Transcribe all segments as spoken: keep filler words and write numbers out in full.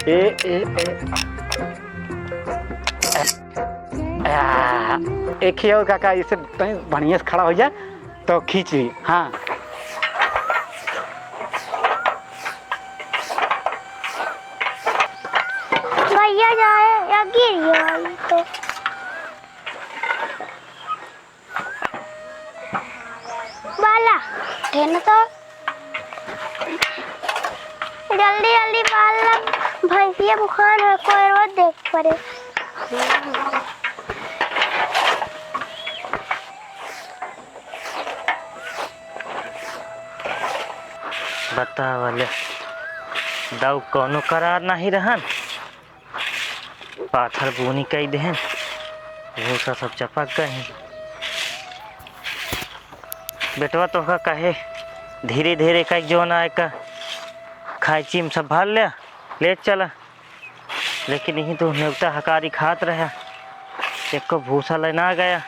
ए, ए, ए। आ, एक ही और काका, इसे तनी बढ़िया से खड़ा हो जा, तो खींच ली। हाँ। भैया जाए या गिर गया तो। बाला, ठेन तो। जल्दी, जल्दी बाला, भैंसिया भुखान है, कोई रोज देख पड़े। बतावा ले, दाऊ कौनो करार नहीं रहन। पाथर बुनी कई देहन, भूसा सब चपक गए हैं। बेटवा तोहका कहे, धीरे धीरे कई जोन आए का, खाइची में सब भर ले, ले चला। लेकिन यही तो नेवता हकारी खात रहा, एको भूसा ले ना गया,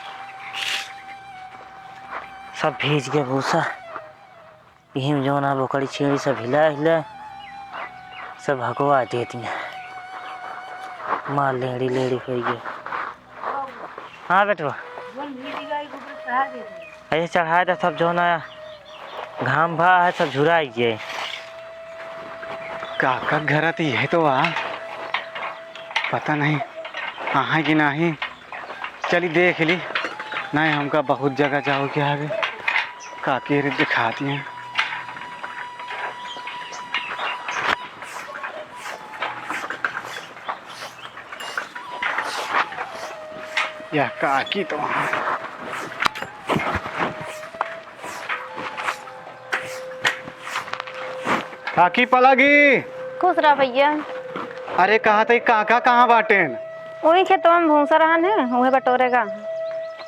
सब भीज गया भूसा। इही में जौन आ बोकड़ी छेड़ी सब हिला हिला सब हकवा देती हैं। मार लेड़ी लेड़ी होई गई। हाँ बेटवा, ऐसे चढ़ाए दे सब जौन आया, घाम भा है सब झुराई गए। काका घर ती है तो आ, पता नहीं आ है कि नहीं। चली देख ली। नहीं, हमका बहुत जगह जाओ के आवे। काकी रे दिखाती हैं। या काकी तो वहाँ। काकी पलागी। खुश रह भैया। अरे, कहा थे काका कहाँ बाटेन? वही खेतवा में भूसा रहन है, उहे बटोरेगा।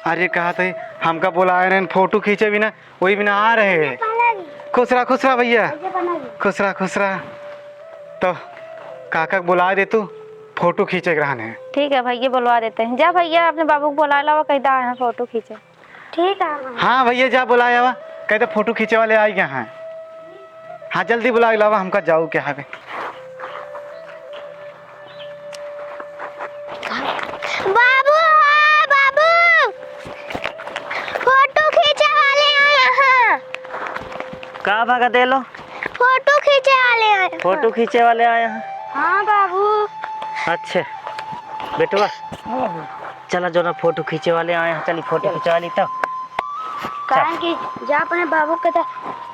अरे, कहा थे हमका बुलाए रहन फोटो खींचे बिना, वही बिना आ रहे हैं। खुश रहा, खुश रहा भैया। खुश रहा, खुश रहा। तो काका के बुला दे तू, फोटो खींचे के रहन है। ठीक है भैया, बुलवा देते हैं। जा भैया, अपने बाबू को बुला लावा, कह दा है फोटो खींचे। ठीक है। हाँ भैया, जा बुलाए आवा, कह दे फोटो खींचे वाले आ गए हैं। हाँ, जल्दी बुला लावा, हमका जाऊ के हवे। बाबू, ओ बाबू, फोटो खींचे वाले आए हैं। का भागा दे लो? फोटो खींचे वाले आए हैं। फोटो खींचे वाले आए हैं? हाँ बाबू। अच्छा बेटवा, चला जो ना फोटो खींचे वाले आए हैं, चली फोटो खिंचवा ली तब। काहे कि जा अपने बाबू के तो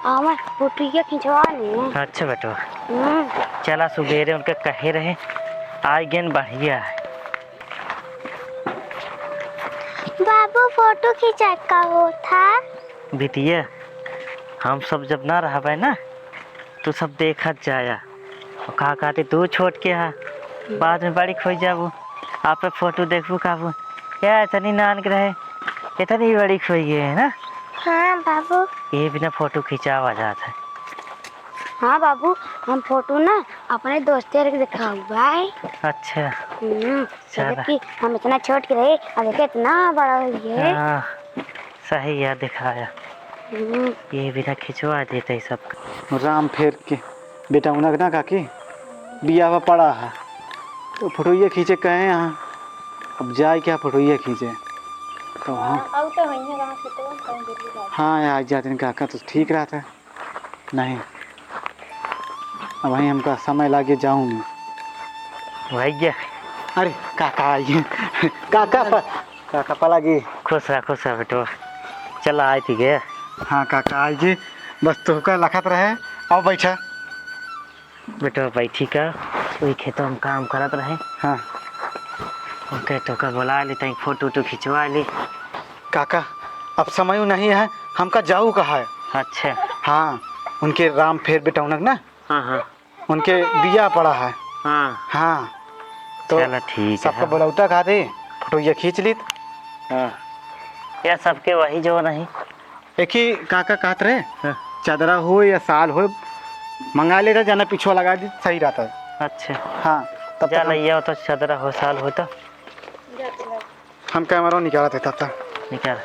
हमार फोटो के खिंचवा ली। अच्छा बेटवा। हम्म। चला सुबेरे उनके कहे रहे, आई गेन बढ़िया है। बाबू फोटो खींचा का होता? बिटिया, हम सब जब ना रहबे ना, तू सब देखत जाया। और का कहते, तू छोट के हा, बाद में बड़ी खोई जाबू, आप पे फोटो देखबू कहबू, "ए, इतनी नान के रहे, इतनी बड़ी खोई गए है ना?" हाँ बाबू। ये बिना फोटो खिंचावा जात है। हाँ बाबू, हम फोटो ना अपने दोस्ते के दिखाऊ भाई। अच्छा। हम्म, चला। जबकि हम इतना छोट के रहे, अब देखे इतना बड़ा हो गया है। हाँ, सही याद दिखाया। हम्म। ये बिना खिंचवा देते सब। राम फेर के बेटा उनक ना काकी, बियाह पड़ा है, तो फोटोइया खींचे कहे यहाँ। अब जाए क्या फोटोइया खींचे? तो हम हाँ, अब तो वहीं है, वहाँ से तो कहीं दूर भी जाए। हाँ, आ जाते हैं काका, तो ठीक रहता है। नहीं, अब वहीं हमका समय लागे जाऊँ। भैया। अरे, काका आइए। काका प-, काका पलागी। खुश रह, खुश रह बेटवा। चला, आए थी गे। हाँ, काका आइए। बस तोहका लखत रहे। आओ बैठा। बेटवा बैठी का, वही खेतवा में काम करत रहे। हाँ। ओके, तोहका बुला ली, तई फोटो वोटो खिंचवा ली। काका, अब समय नहीं है, हमका जाऊ कहा है। अच्छा। हाँ, उनके राम फेर बेटौनक ना, हाँ, हाँ। उनके बियाह पड़ा है। हाँ। हाँ, तो चला ठीक है, सबका हाँ। बुलौता खाते फोटो ये खींच लीत। हाँ, या सबके वही जो नहीं। एक ही काका कहत रहे, हाँ। चदरा हो या साल हो, मंगा लेता, जाना पिछुआ लगा दी, सही रहता है। अच्छा। हाँ, तब जा तक हम लइया हो तो चदरा हो, साल हो तो। हम कैमरा निकालत है तब तक। निकाल।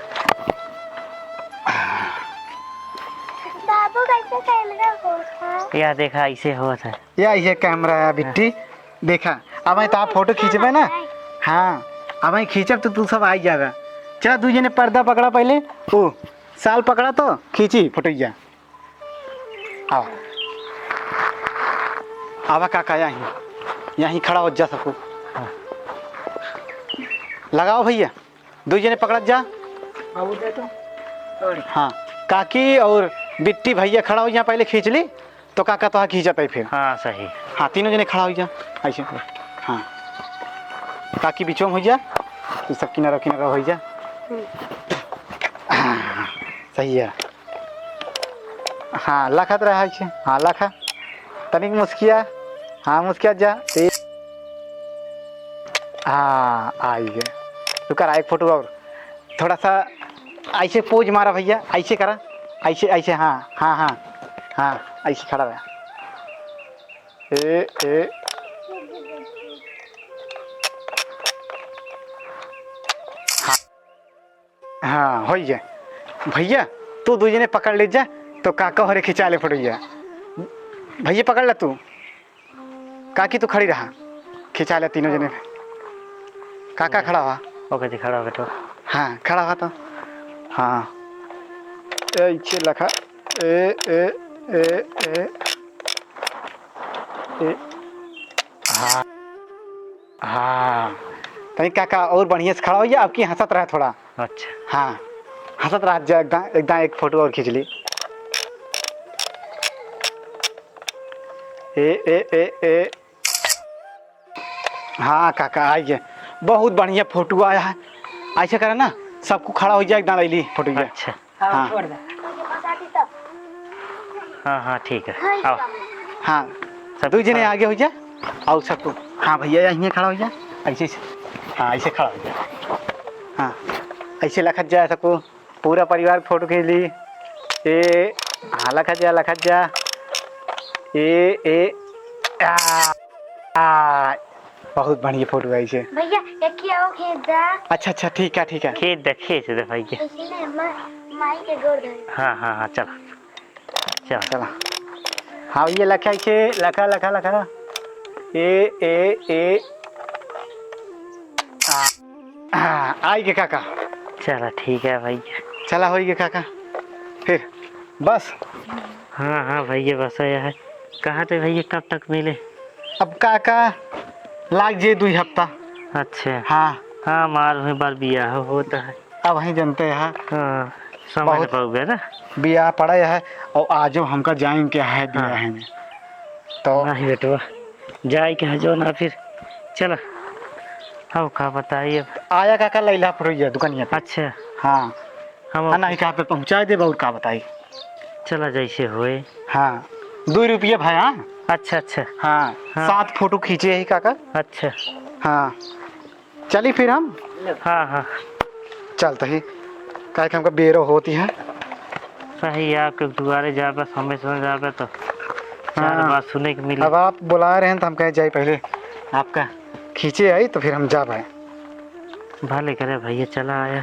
बाबू, कैसे कैमरा होता? या देखा, ऐसे होता है। या ये कैमरा है बिट्टी, हाँ। देखा, अब मैं तो आप फोटो खींचबे ना। हाँ, अब मैं खींचब तो तू सब आई जाबे। चला, दू जने पर्दा पकड़ा पहले। ओ, साल पकड़ा तो खींची फोटोइया। आवा। आवा काका, यहीं, यहीं खड़ा हो जा सबको। हाँ। लगाओ भैया, दू जने पकड़त जा। बाबू दे तो। हाँ, काकी और बिट्टी भैया खड़ा हो जा, पहले खींच ली। तो काका तोहा खींचत है फिर। हाँ, सही। हाँ, तीनों जने खड़ा हो जा, ऐसे। हाँ, काकी बीचों में हो जा, तू सब किनारा किनारा हो जा। हाँ, सही है। हाँ, लखत रहा ऐसे। हाँ, लखा। तनिक मुस्किया। हाँ, मुस्किया जा। ए-, हाँ, आई है। रुका रहा, एक फोटो और। थोड़ा सा ऐसे पोज मारा भैया, ऐसे करा, ऐसे, ऐसे, हाँ, हाँ, हाँ, हाँ, ऐसे खड़ा रहा। ए, ए। हाँ, हाँ, होइए। भैया, तू दू जने पकड़ ले जा, तो काका होरे खिंचा ले फोटो भैया। भैया, पकड़ ले तू। काकी, तू खड़ी रहा, खिंचा ले तीनों जने। काका खड़ा हुआ। ओके जी, खड़ा हो बेटो। हाँ, खड़ा हुआ तो। हाँ। ए, इच्छे लखा। ए, ए, ए, ए, ए। हाँ। हाँ। तनी काका और बढ़िया से खड़ा हो जा, आपकी हंसत रहा थोड़ा। अच्छा। हाँ। हंसत रहा जा, एकदम, एकदम एक फोटो और खींच ली। ए, ए, ए, ए। हाँ काका, आइए, बहुत बढ़िया फोटो आया है। ऐसे करा ना, सबको खड़ा हो जाए, एकदम ले ली फोटो ये। अच्छा। हाँ, हाँ। छोड़ दे। हाँ, हाँ, ठीक है, आओ। हाँ, सब दू जने खड़ा। आगे हो जा, आओ सबको। हाँ भैया, यहीं खड़ा हो जा, ऐसे, ऐसे। हाँ, ऐसे खड़ा हो जा। हाँ, ऐसे लखत जाए सबको। पूरा परिवार फोटो खींच ली। ए, हाँ, लखत जा, लखत जा। ए, ए, आ, आ, बहुत बढ़िया फोटो आई छे। भैया, एक ही आओ खींच दा। अच्छा, अच्छा, ठीक है, ठीक है। खींच दे, खींच दे भैया। ऐसे ना, मा-, माई के गोड़ धरे। हाँ, हाँ, हाँ, चला। चला। चला। हाँ, ये लखा छे, लखा, लखा, लखा। ए, ए, ए। आ। हाँ, आई के काका। चला, ठीक है भाई। चला, होई के काका। फिर, बस। हाँ, हाँ भैया, बस आया है। कहा थे भैया, कब तक मिले? अब काका, लाग जे दुई हफ्ता। अच्छा। हाँ। हाँ, हमार हुए बार बियाह होता है। अब वहीं जनते हैं। हाँ, समझ बहुत पाओगे ना? बियाह पड़ा है, और आजो हमका जाइन के है बियाह हाँ। में। तो नहीं बेटवा, जाए के है जो ना फिर। चला। अब का बताई अब। आया काका लैला पड़ैया दुकानिया पे। अच्छा। हाँ। हम हाँ, नहीं कहा पे पहुँचाए देब और का बताई। चला जैसे होए। हाँ। दो रुपये भाई, हाँ? अच्छा, अच्छा। हाँ। हाँ। सात फोटो खींचे ही काका। अच्छा। हाँ। चली फिर हम। हाँ, हाँ। चलत ही, काहे कि हमका बेरो होती है। सही है, आपके दुआरे जाबे, समय समय जाबे तो चार हाँ। बात सुने के मिले। अब आप बुलाए रहे हैं तो हम कहे जाई पहले आपका खींचे आई तो फिर हम जाबे। भले करे भैया, चला आया।